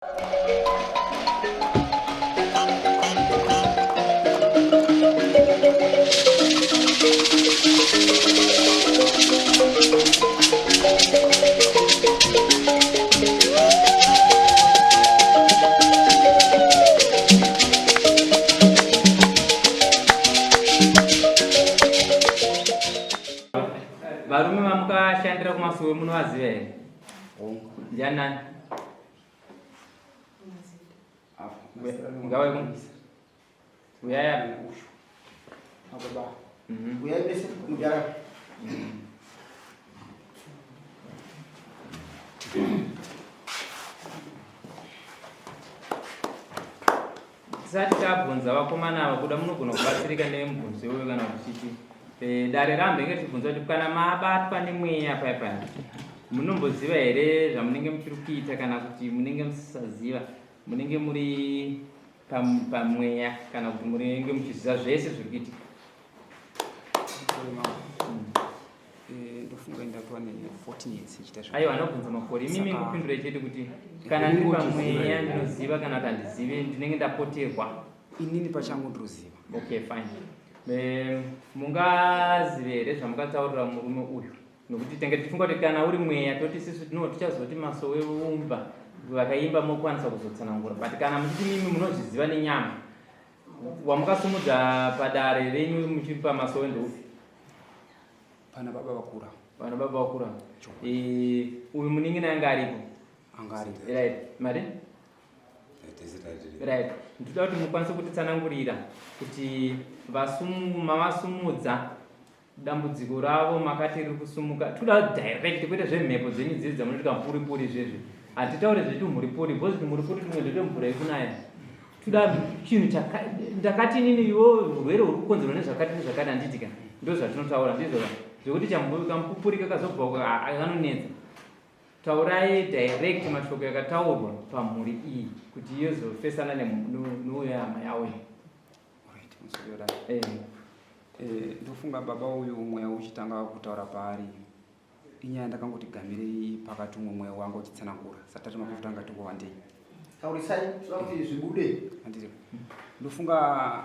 Varume vamukashandira kumasuwe munovaziva here? Ndianani? Ngawai kuno. Uyai apa. Baba. Uyai mese mudara. Tisati tabvunza vakomana ava kuda munogona kubatsirika nemubvunzo iwoyo kana kuchiti eh, dare rambenge richibvunza kuti kana mabatwa nemweya paya paya munomboziva here zvamunenge muchiri kuita kana kuti munenge musisaziva munenge muri pamweya kana kuti munenge muchiziva zvese zviri kuitika Eh, ndofunga ndatova ne 14 years ichiita zve aiwa anobvunza makore imimi ngopindura chete kuti kana ndiri pamweya ndinoziva kana kuti handizive ndinenge ndapoterwa inini pachangu ndinoziva okay fine eh, mungazive here zvamukataurira murume uyu nokuti tenge tichifunga kuti kana uri mweya toti sisu tino tichazoti masowe umba vakaimba mokwanisa kuzotsanangura but kana muchiti mimi munozviziva nenyama wamukasumudza padare renyu muchipa masowe ndoupi Pana baba vakura. Pana baba vakura. Eh, uyu munin'ina anga aripo. Anga aripo. Right. Mari? Right. Ndinoda kuti mukwanise kutitsanangurira kuti mavasumudza dambudziko ravo makati riri kusumuka toda direct kwete zvemhepo dzenyu dzidzi dzamunoti kampuripuri zvezvi hatitaure zvetumhuripuri because tumhuripuri tumwe zvetomvura yekunaya Toda chinhu ndakati inini iwo urwere huri kukonzerwa nezvakati nezvakati handiti ka ndo zvatinotaura ndizvo ka zvekuti kamupupuri kakazobva kanonetsa taurai direct mashoko yakataurwa pamhuri iyi kuti iyozofesana neuyo hama yawo eh. eh, ndofunga baba uyu mweya uchitanga kutaura paari Inyaya ndakangoti gamirei pakati umwe mweya wanga uchitsanangura satati makufuta anga tingowandei. Taurisai toda kuti zvibude. Handiti. Ndofunga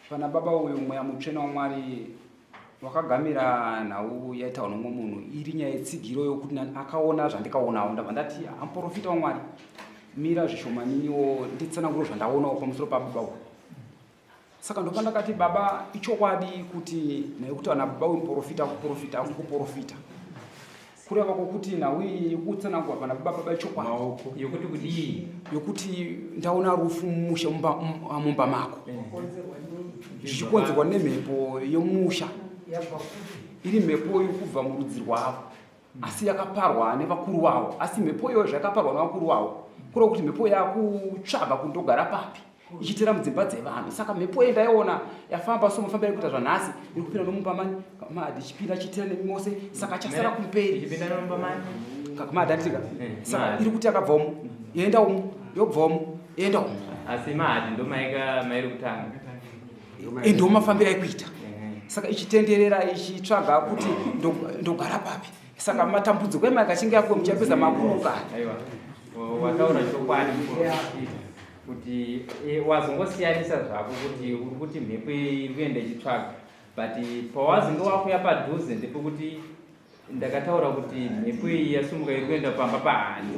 pana baba uyu mweya mutsvene waMwari wakagamira nhau yaitaurwa nomumwe munhu iri nyaya yetsigiro yokuti akaona zvandikaonawo ndabva ndati amuprofita waMwari mira zvishomaniniwo nditsanangure zvandaonawo pamusoro pababa uyu Saka ndopandakati baba ichokwadi kuti nekuti vana baba wemuprofita kuprofita kuprofita kureva kwokuti nhau iyi kutsanangurwa pana baba baba ichokwadi yokuti kudii yokuti ndaona rufu mumusha mumba mako zvichikonzerwa nemhepo yemusha iri mhepo yokubva murudzi rwavo asi yakaparwa nevakuru vavo asi mhepo iyoyo zvayakaparwa nevakuru vavo kureva kuti mhepo yakutsvaga kundogara papi ichitera mudzimba dzevanhu saka mhepo iyi ndaiona yafamba so mafambira kuita zvanhasi iri kupinda nomumba mani madi ichipinda ichitera nemi mose saka chasara kumberi madi anditika eh, saka iri kuti yakabva umu yoenda umu yobva umu yoenda umu asi mahadi ndomaika mairi kutanga eh, ndomafambira ekuita eh. saka ichitenderera ichitsvaga kuti ndogara papi saka matambudziko emai kachinge akuwe muchapedza makuruka wataura chokwadi kuti e, wazongosiyanisa zvako kuti uri kuti mhepo iri kuenda ichitsvaga but pawazonge wakuya padhuze ndepekuti ndakataura kuti mhepo iyi yasumuka iri kuenda pamba pahani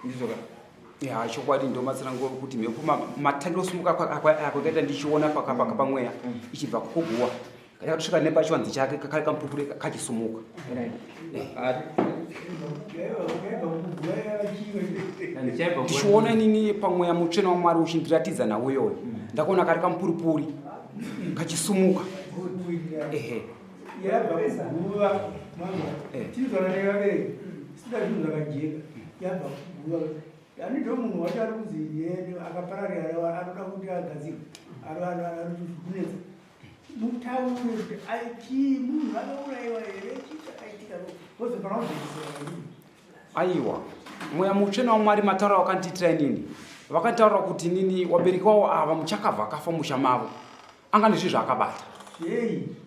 ndizvoka ya chokwadi ndomatsanangura kuti mhepo matangiro osumuka kwakaita ndichiona pamweya mm. ichibva kukuguwa Yakatosvika nepachivanze chake kakari kamupupuri kachisumuka. Ndichiona inini pamweya mutsvene waMwari uchindiratidza nhau iyoyo. Mm. Ndakaona kari kamupuripuri kachisumuka. Ehe. Yabva kuguva mama. Eh. Tizwana nevabereki. Sida zvinhu zvakajeka. Yabva kuguva. Yani ndo munhu wacho ari kunzi akapararira anoda kuti agadzirwe. Ari kunetsa. Mutaure kuti chii munhu akaurayiwa here chii chakaitika wozopana kuzvekisera aiwa mweya mutsvene wamwari mataura wakandiitira inini vakanditaurira kuti inini wabereki wavo ava muchakabva akafa musha mavo anga nezvinhu zvaakabata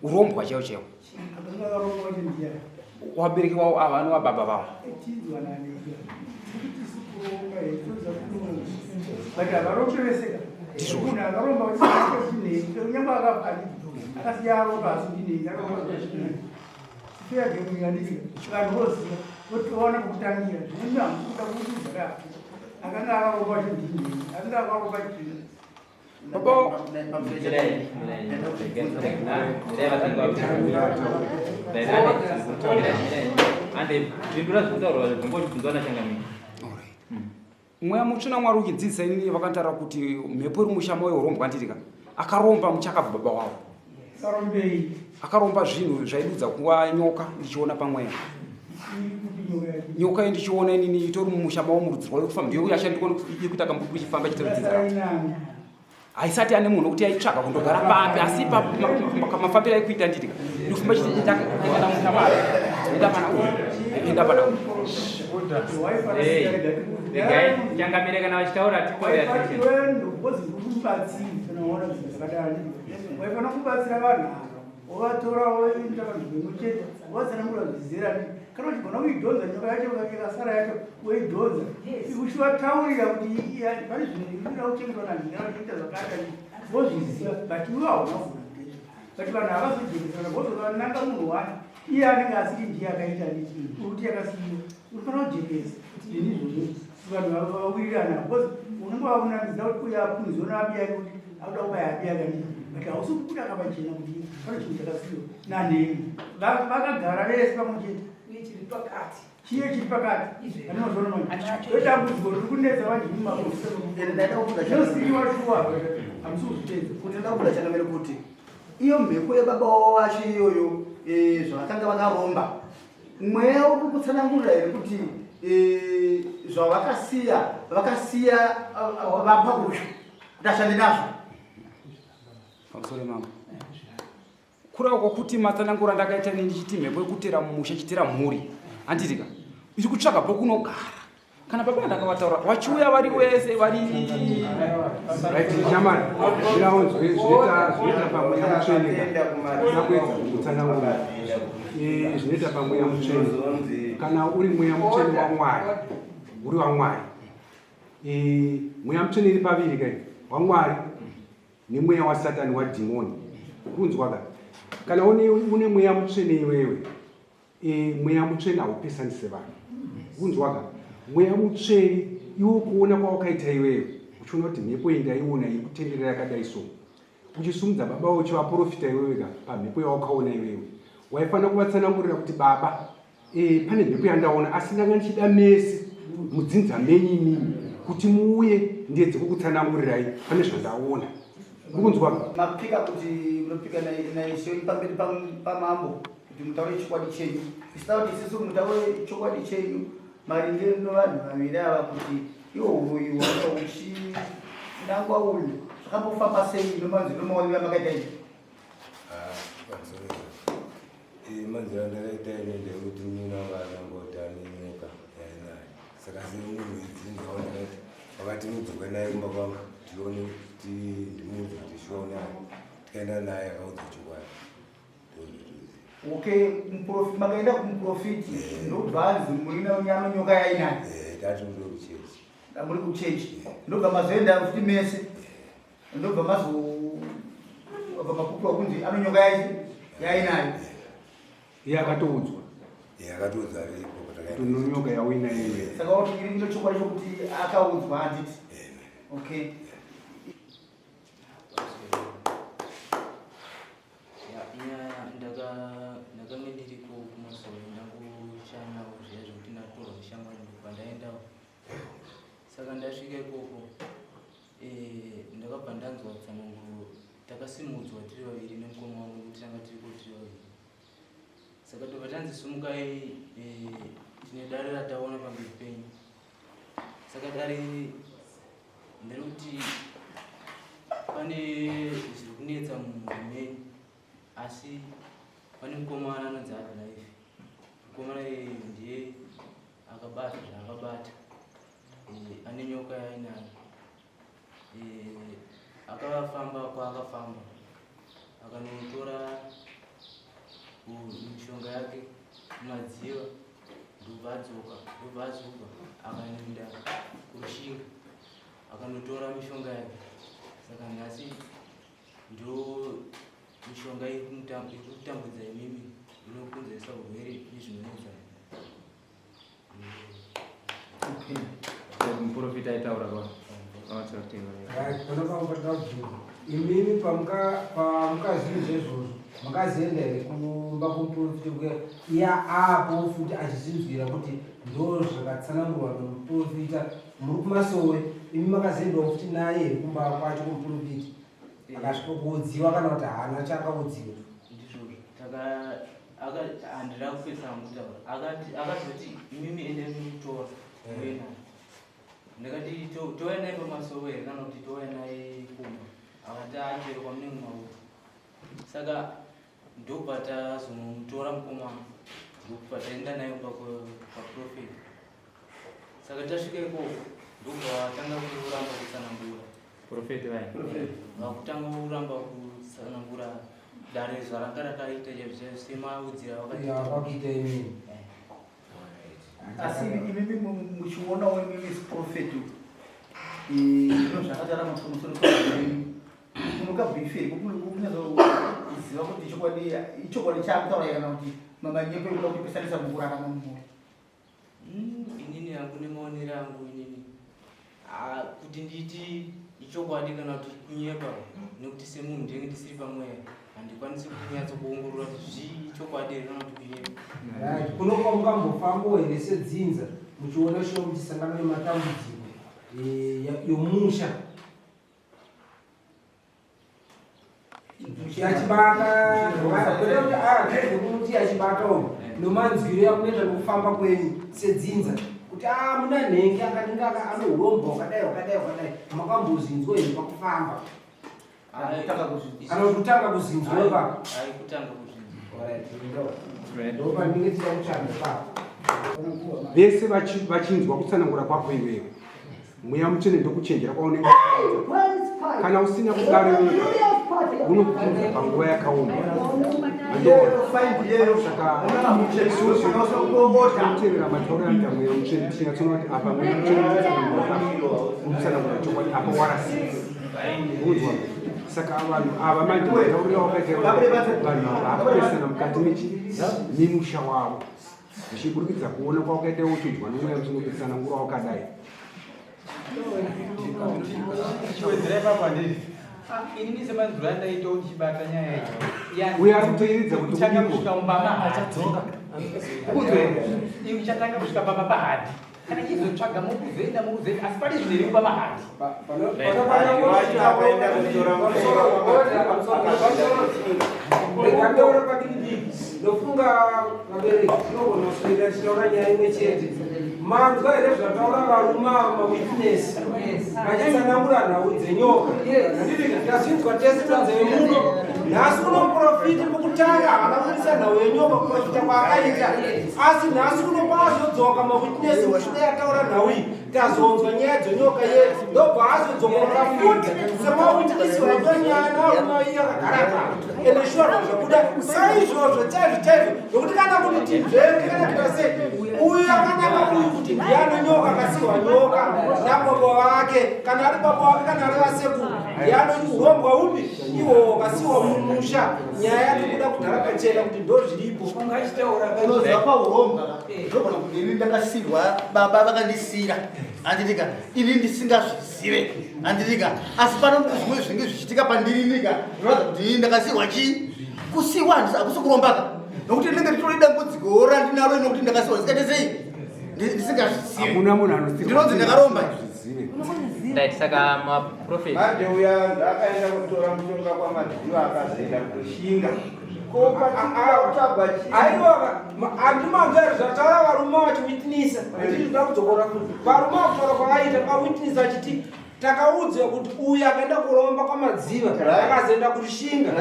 urombwa chaiwo chaiwo wabereki wavo ava anova baba vavo But havarombe vese. Munhu akaromba uchinei, kunyange akafa akasiya aromba asi ndinei, akaromba chinei. Fair game yandiri. Vanhu voziva votoona pekutangira. Zvino hamusi kuda kuudza ka. Akanga akaromba chindinei, akanga akaromba chinei. Baba Mirai, mirai. Mirai vatange vakuti. Ande pindura zvinotaurwa zvingochibvunzwa nachangamire. Alright. Mweya mutsvene waMwari uchidzidzisa inini vakanditaura kuti mhepo iri musha moyo urombwa ndirika akaromba muchakabva baba wavo. Karombei. Akaromba zvinhu zvaidudza kuva nyoka ndichiona pamweya. Nyoka iyi ndichiona inini itori mumusha mavo murudzi rwayo kufamba ndiyo yashandikwa ikuita kambuku ichifamba ichitevedzera. Haisati ane munhu wekuti aitsvaga kundogara papi asi mafambiro aikuita nditika ndikufamba enda musha mavo enda pana uyu enda pana uyu. Regai changamire kana vachitaura titore attention. Waifana kubatsira vanhu ava wovatora woenda panzvimbo imwe chete wovatsanangura zvizera kana uchigona kuidhonza nyoka yacho ikasara yacho woidhonza uchivataurira kuti pane zvinhu zvinoda kuchengetwa nanhinga uchiita zvakadai vozviziva but iwe hauna kugona kuita but vanhu havazojekesana vozovananga munhu wani iye anenge asiri ndiye akaita kuti yakasiyiwa unofanira kujekesa zvinhu izvozvo vanhu vawirirana because unenge wakunangidza kuti uyo akunziona abiyake kuti akuda kubaya abiyake ndii but hausi kubuda kapachena kuti pane chinhu chakasiyiwa nanhengi vakagara vese pamwe chete Uye chiri pakati. Chiye chiri pakati anozona manje ndodambudziko riri kunetsa vanhu mumakosinosiyiwa shuwa hamusi kuzvipedza. Kuti ndoda kubuda changamire kuti iyo mhepo yebaba wavo vacho iyoyo zvavakanga vakaromba mweya uri kutsanangurira here kuti zvavakasiya vakasiya vapa uyu kuti ashande nazvo. Pamusoro mama. Kureva kwokuti matsanangura ndakaita ini ndichiti mhepo yekutera mumusha ichitera mhuri handitika iri kutsvaga pokunogara kana baba ndakavataura vachiuya vari wese vari Right, shamari zviraunzwe zvinoita pamweya mutsvene ndakuedza kutsanangura zvinoita pamweya mutsvene kana uri mweya mutsvene waMwari uri waMwari mweya mutsvene iri paviri kai waMwari nemweya wasatani wadhimoni kunzwa ka kana une mweya mutsvene iwewe mweya mutsvene haupesanise vanhu kunzwa ka mweya mutsvene iwe kuona kwawakaita iwewe uchiona kuti mhepo iyi ndaiona iri kutenderera yakadai so uchisumudza baba uchivaprofita iwewe ka pamhepo yawakaona iwewe waifanira kuvatsanangurira kuti baba pane mhepo yandaona asi ndanga ndichida mese mudzinza menyu imimi kuti muuye ndiedze kukutsanangurirai pane zvandaona. Mukunzwa? Mapika kuti munopika naIshe pamberi pamambo kuti mutaure chokwadi chenyu. Isina kuti isusu mutaure chokwadi chenyu maringe nevanhu vaviri ava kuti iwo uroyi hwanga uchinangwa uyu zvakambofamba sei nomanzwiro maonero amakaita izvi. Manzwiro andakaita ini ndekuti munin'ina wangu akangoti ane nyoka yainayo saka semunhu wedzinza wandakaita vakati mudzoke naye kumba kwangu tione kuti ndimuudze kuti shuwa unayo tikaenda naye akaudza chokwadi. Okay, makaenda kumuprofiti ndobva anzi murina unyano nyoka yainayo. Tati muri kuchechi. Muri kuchechi ndobva mazoenda futi mese ndobva mazobva mapupura kunzi anonyoka yainayo. Iye akatoudzwa. Iye akatoudzwa aripo kuti unonyoka yauinayo iwe. Saka kuti iri ndo chokwadi chokuti akaudzwa handiti? Okay. Ndakange ndiriko kumasowe ndangoshanyawo zviya zvekuti ndatorwa neshamwari ndobva ndaendawo. Saka ndasvika ikoko ndakabva ndanzwa tsananguro takasimudzwa tiri vaviri nemukoma wangu nekuti tanga tiriko tiri vaviri. Saka tobva tanzi sumukai tine dare rataona pamberi penyu. Saka dare iri nderekuti pane zviri kunetsa mumhuri menyu asi pane mukomana anonzi Adlife. Mukomana iyeye ndiye akabata zvaakabata. Ane nyoka yainayo. Akafamba kwaakafamba akanotora mishonga yake mumadziva. Ndobva adzoka, ndobva azuka akanoenda kuRushinga akanotora mishonga yake. Saka nhasi ndo mishonga iri kutambudza imimi inokonzeresa urwere nezvinonetsa. Muprofita aitaura pa. Imimi pamukazvinzwa izvozvo makazoenda here kumba kumuprofita kuya iye aapo futi achizvinzwira kuti ndo zvakatsanangurwa nomuprofita muri kumasowe imi makazoendawo futi naye here kumba kwacho kumuprofita akasvika kuudziwa kana kuti haana chaakaudziwa? Ndizvozvo taka handina kupesa kutaura akazoti imimi endai munotora muye naye. Ndakati touya naye pamasowe here kana kuti touya naye kumba? Akati achero kwamunenge maura. Saka ndobva tazonomutora mukomana ndobva taenda naye kumba kwaprofeti. Saka tasvika ikoko ndobva vatanga kuramba kutsanangura. Profeti vaya. Vakutanga kuramba kutsanangura dare zvaranga rakaita chaizvo semaudzira vakaita. Vakaita imini. Asi imimi muchionawo imimi seprofeti ino zvakatara pamusoro pavenyu munokabhifei kunyatsoziva kuti chokwadi ichokwadi chaakutaura kana kuti mamanyepo ekuda kutipesanisa mukurarama mumhuri? Inini yangu nemaonero angu inini kuti nditi ichokwadi kana kuti kunyepa nekuti semunhu ndinenge ndisiri pamweya handikwanisi kunyatso kuongorora kuti zvii ichokwadi here kana kuti kunyepa. Right. Kunokuva mukambofambawo here sedzinza muchiona shuwa muchisangana nematambudziko yomusha achibata kuti achibata uyu nomanzwiro yakunoita nokufamba kwenyu sedzinza kuti a muna nhengi akadinga anouromba wakadai wakadai wakadai makambozvinzwa here pakufamba kana kuti kutanga kuzinzwa ipapo? Ndopandinge tichida kutsvaga ipapo. Vese vachinzwa kutsanangura kwako iwewe, mweya mutsvene ndokuchenjera kwaunenge. Kana usina kudaro iwewe unokupinza panguva yakaoma. Saka isusu tinoteerera matauro anoita mweya mutsvene, tichinyatsoona kuti apa mweya mutsvene unotsanangura chokwadi, apa warasika. Unzwa? Saka vanhu ava manje matauriro awakaita, vanhu ava akupesana mukati memusha wavo zvichiburikidza kuona kwawakaita uchinzwa nomweya mutsvene kutsanangura wakadai. Chiwedzera ipapo handiti inini semanzwiro andaitawo ndichibata nyaya iyi. Uyo ari kutoiridza kuti Uchatanga udiko. kusvika mumba mahadhi, kunzwe uchatanga kusvika pamba pahadhi kana chizotsvaga mukuzoenda mukuzoenda asi pane zvinhu iri mumba mahadhi. Ndikataura padiki, ndofunga vabereki tinogona kuswera tichitaura nyaya imwe chete. Manzwa here zvataura varume ava mawitness vachitsanangura nhau dzenyoka? Handiti tazvinzwa tese tanzeve muno. Nhasi uno muprofiti mukutanga havana kubudisa nhau yenyoka kuprofita kwaakaita, asi nhasi uno paazodzoka mawitness mushure ataura nhau iyi tazonzwa nyaya dzenyoka ye ndobva azodzokorora futi semawitness vaitwa nyaya narume iye akagara pa ende shuwa zvabuda saizvozvo chaizvo chaizvo nokuti kana kuti tinzvenge kana kuita sei uyu akananga uyu kuti ndiani nyoka akasiwa nyoka nababa vake kana ari baba vake kana ari vasekuru ndiani urombwa upi ihwo wakasiwa mumusha. Nyaya yatobuda kudhara pachena kuti ndo zviripo. Unoziva paurombwa ndogona kuti ini ndakasirwa, baba vakandisira, handitika ini ndisingazvizive, handitika asi pano zvimwe zvinenge zvichiitika pandiri nika zvinoratidza kuti ini ndakasirwa. Chii kusiwa? Hakusi kurombaka nokuti ndinenge nditori dambudziko randinaro nokuti ndakasiwa ndisikaite sei ndisingazvizive. Hakuna munhu anosirwa Ndinonzi ndakaromba. zvizive. Right, saka maprofeti Manje uya akaenda kutora mushonga kwamadziva akazoenda kushinga ko patikuda kutsvagwa chii? Aiwa, handimanzwa here zvataura varume vachiwitnessa? Handiti ndoda kudzokora futi varume vakutaura kwavaita pawitness vachiti Takaudzwa kuti uyu akaenda kuromba kwaMadziva akazoenda kuRushinga.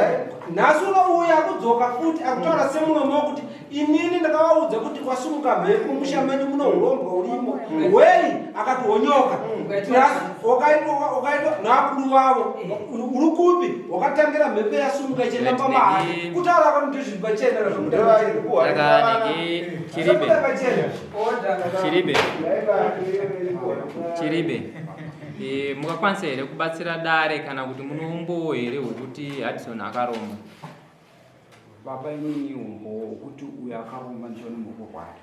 Nhasi uno uyu akudzoka futi akutaura semuromo wekuti inini ndakavaudza kuti kwasumuka mhepo musha menyu muno urombwa urimo wei akati wonyoka nhasi wakaitwa wakaitwa naakuru vavo uri kupi wakatangira mhepo yasumuka ichienda pamahari kutaura kwanu ndizviri pachena Saka niki Chiribe. Chiribe. Chiribe. E, mungakwanisa here kubatsira dare kana kuti munoumbowo here hwekuti Hudson akaromba? Baba inini umbowo hwekuti uyo akaromba ndichiona muruoko rwake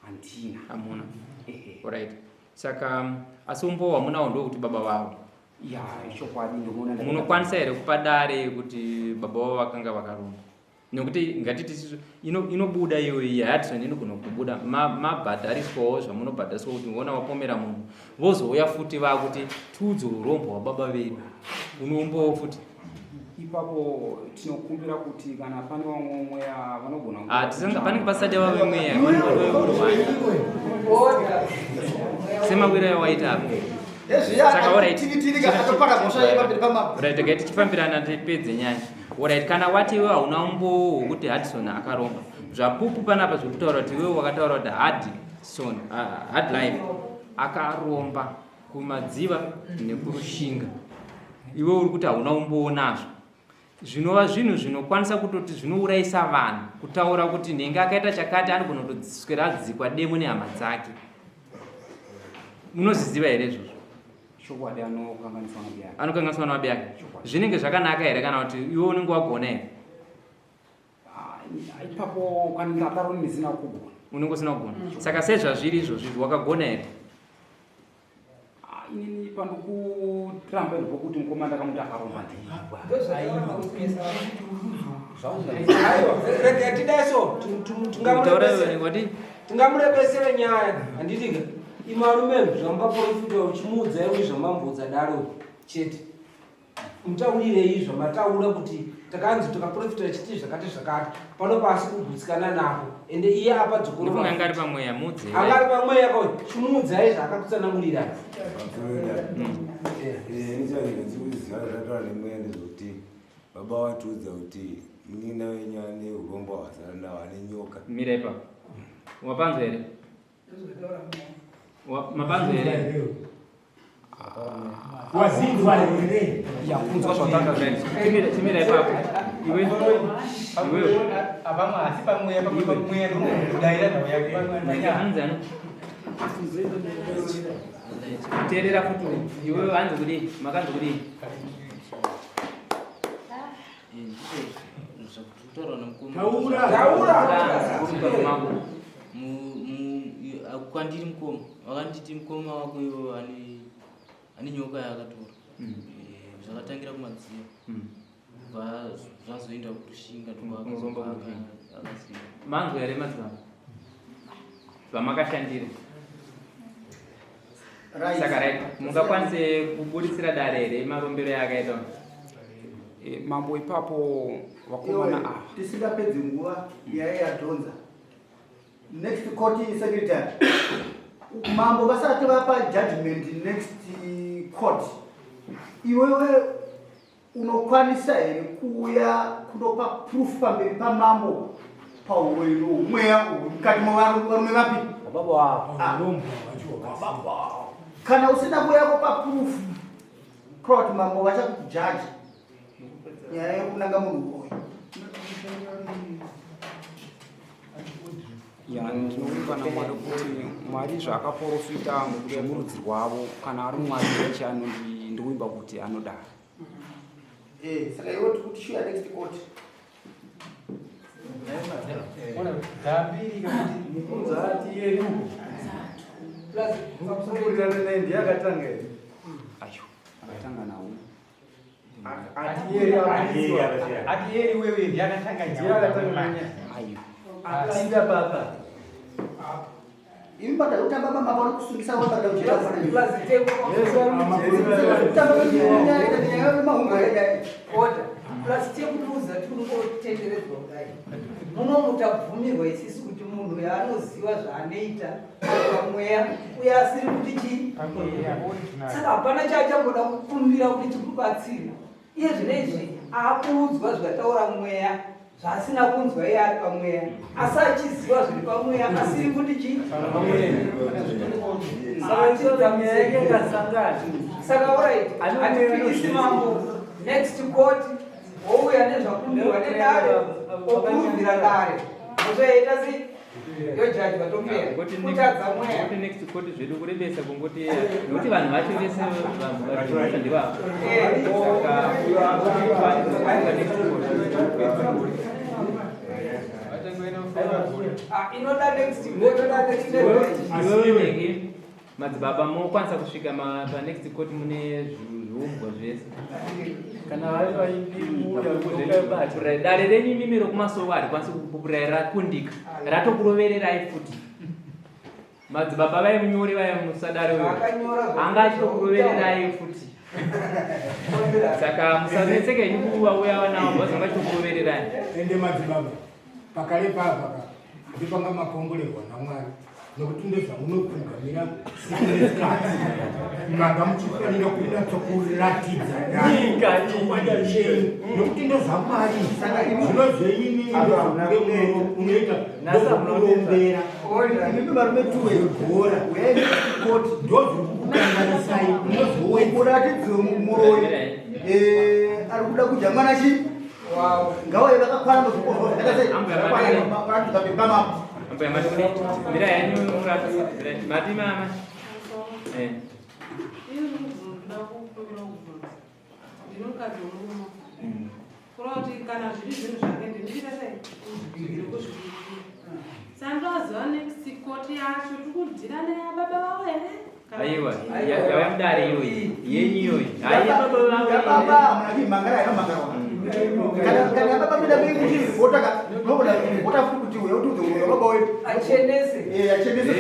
handina. Hamuna. Alright. Saka asi umbowo hwamunawo ndokuti baba vavo. Ya, ichokwadi ndomuona. Munokwanisa here kupa dare kuti baba vavo vakanga vakaromba? Nekuti ngatiti isusu inobuda iyoyi yaHudson inogona kubuda mabhadhariswawo zvamunobhadhariswa kuti ona wapomera munhu vozouya futi vakuti tiudze urombo hwababa vedu unoumbowo futi. Ipapo tinokumbira kuti kana pane vamwe mweya vanogona Ah, tisanga panenge pasati vave mweya semawiro awaita apo. Saka alright. Right, okay, tichifambirana tipedze nyaya. Alright, kana wati iwe hauna umbowo hwekuti Hudson akaromba. Zvapupu panapa zviri kutaura kuti iwe wakataura kuti Hudson, Hard Life akaromba kuMadziva nekuRushinga. Iwe uri kuti hauna umbowo nazvo. Zvinova zvinhu zvinokwanisa kutoti zvinourayisa vanhu kutaura kuti nhingi akaita chakati anogona kutoswera adzikwa demo nehama dzake. Munozviziva here izvozvo? Chokwadi anokanganiswa nabi yake. Anokanganiswa nabi yake. Zvinenge zvakanaka here kana kuti iwe unenge wagona here? Ah, ipapo kana ndadaro ndisina kugona. Unenge usina kugona. Saka sezvazviri izvozvi wakagona here? Ah, inini pandokutiramba ndopokuti mukoma ndakamuti akaromba ndiibwa. Aiwa, rega tidai so tingamurebesere nyaya handitika imarume zvamukaprofita uchimuudza iwe zvamamboudza daro chete mutaurirei zvamataura kuti takanzi takaprofita chiti zvakati zvakati pano pasi kugutsikana napo ende iye apa dzokorora anga ari pamweya mudze anga ari pamweya ko chimuudzai zvaakakutsanangurira ndezvekuti baba vatiudza kuti munin'ina wenyu ane urombo hwazara nawo ane nyoka. Mira ipapo. Wapanzwa here? Mapanzwa here? Wazinzwa here? Yakunzwa zvatanga Chimira chimira ipapo. Iwe iwe Apamwe asi pamweya pamwe pamweya ndokudaira nhau yake. Hanzi ano. Teerera futi iwe hanzi kudii? Makanzi kudii? Taura. Kwandiri mukoma vakanditi mukoma wako iwo ane nyoka yaakatora. Zvakatangira kuMadziva bva zvazoenda kuRushinga. Kuromba kuRushinga. Manzwa here madzibaba zvamakashandira? Saka right, mungakwanise kuburitsira dare here marombero yaakaita? Mambo ipapo vakomana ava tisingapedzi nguva nyaya yadhonza next court secretary mambo vasati vapa judgment next court iwewe unokwanisa here kuuya kunopa proof pamberi pamambo pauroyi mweya mukati mevarume vapi? Baba. Kana usina kuuya kupa proof kureva kuti mambo vachakujaji nyaya yekunanga munhu uroyi. Ya, ndinovimba naMwari kuti Mwari zvaakaprofita zvemurudzi rwavo kana ari Mwari wacho ndovimba kuti anodaro. Saka iwe tikuti shuya next court. Dzambiri Mukunza ati yedu. Mukurirana naye ndiye akatanga here? Ayo, akatanga nawo. Ati yeri abudiswa. Ati yeri wewe ndiye akatanga Ndiye akatanga nyaya. Ayo. Apinda papa. Imi bada kutamba mama vari kusungisa vabada Yes, kutamba nyaya yemahungu. Plus tekuruza tikungotenderedzwa kudai. Muno mutabvumirwa isisu kuti munhu yaanoziva zvaanoita pamweya uye asiri kuti chii. Saka hapana chaachamboda kukumbira kuti chikubatsire. Iye zvino izvi akuudzwa zvataura mweya zvaasina kunzwa iye ari pamweya asi achiziva zviri pamweya asiri kuti chii. Saka alright, hatipikisi mambo next court wouya nezvakumbirwa nedare okuruvira dare mozoita sei yojajwa topera kutadza mweya kuti next court zvedu kurebesa kungoti nekuti vanhu vacho vese vanhu vacho ndivavo saka next court. Ah, inoda next court, inoda next court. Madzibaba mokwanisa kusvika panext court mune zviumbwa zvese. Kana vari vaimbi Dare renyu imimi rokumasowe harikwanisi kukupupurai rakundika. Ratokurovererai futi. Madzibaba vaye munyori vaye musadare uyo. Anga achitokurovererai futi. Saka musanetseke henyu kuvauya navo because vanga achitokurovererai. Ende madzibaba pakare papa ka ndipanga makomborerwa naMwari nokuti ndozvamunopfugamira siku nesikati manga muchifanira kunyatsokuratidza chokwadi chenyu nokuti ndozvaMwari zvino zvenyini unoita ndozvamunombera varume bhora ndozvikukukanganisai unozowedzeratidzwe muroyi ari kuda kudya mwana chii ngauye vakakwana muzvikorwa zvakaita sei zvakakwana pamambo. Ambuya mati kudii? Mira henyu murapi. Mati mama. Eh. Ndine mukadzi wemurume, kureva kuti kana zviri zvinhu zvake ndinoita sei, ndiri kuzvibikira. Saka ndoziva next court yacho tiri kudhira neyababa vavo here? Kana Aiwa, kuti- yauya mudare iyoyi. Yenyu iyoyi. Hayi baba vavo. Yababa hamuna kuimhangara yakamhangarwa. Kana yababa mida kuikuti ripota ka unogoda ripota futi kuti uya utiudze uyo baba wedu achenese. Eh, achenese.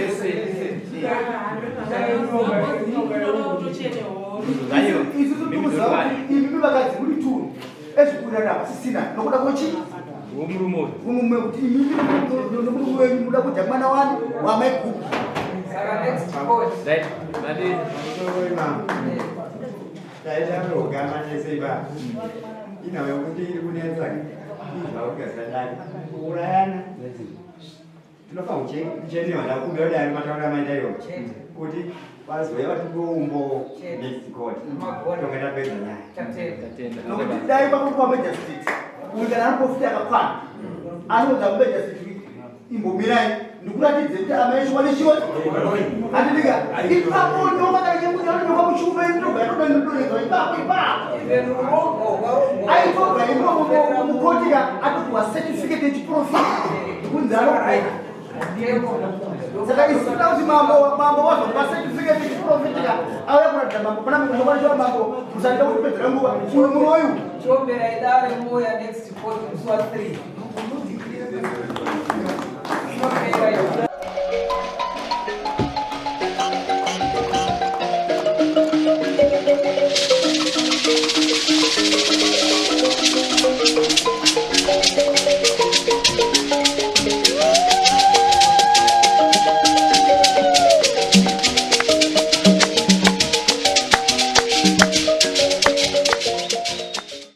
Aiwa. Isusu tikuziva kuti imimi vakadzi muri two ezvikuwirirana havasisina nokuda kwechi Womurume uyu. Murume kuti imimi nomurume wenyu muda kudya mwana wani wamaiguru. Saka next court. Right. Mati Taitaroga tese ipapo inhau yokuti iri kunetsa izvaukazadai kuurayana tinofanira kuchenewa ndakumbira kudai mataura maita iwo kuti vazouya vatipeumbo next court tonge tapedza nyaya. Tatenda. Nokuti dai pakupa magistrate uyu kana ari akakwana anoudza kumagistrate imbomirai ndikuratidze kuti amaishwa nechiwe handidika ipapo nyoka kana chekuti nyoka muchiume ndobva yatodonhedzwa ipapo ipapo Even urongwa hwarongwa. Aitobva imomo mukoti ka atopiwa certificate yechiprofita kunzi anogona. Saka isu toda kuti mambo wazopa certificate yechiprofita ka auya kuratidza mambo pana munokwanisa mambo musandida kutipedzera nguva uyu muroyi uyu. Chombera idare moya next court musi wa 3. Inopera iyo.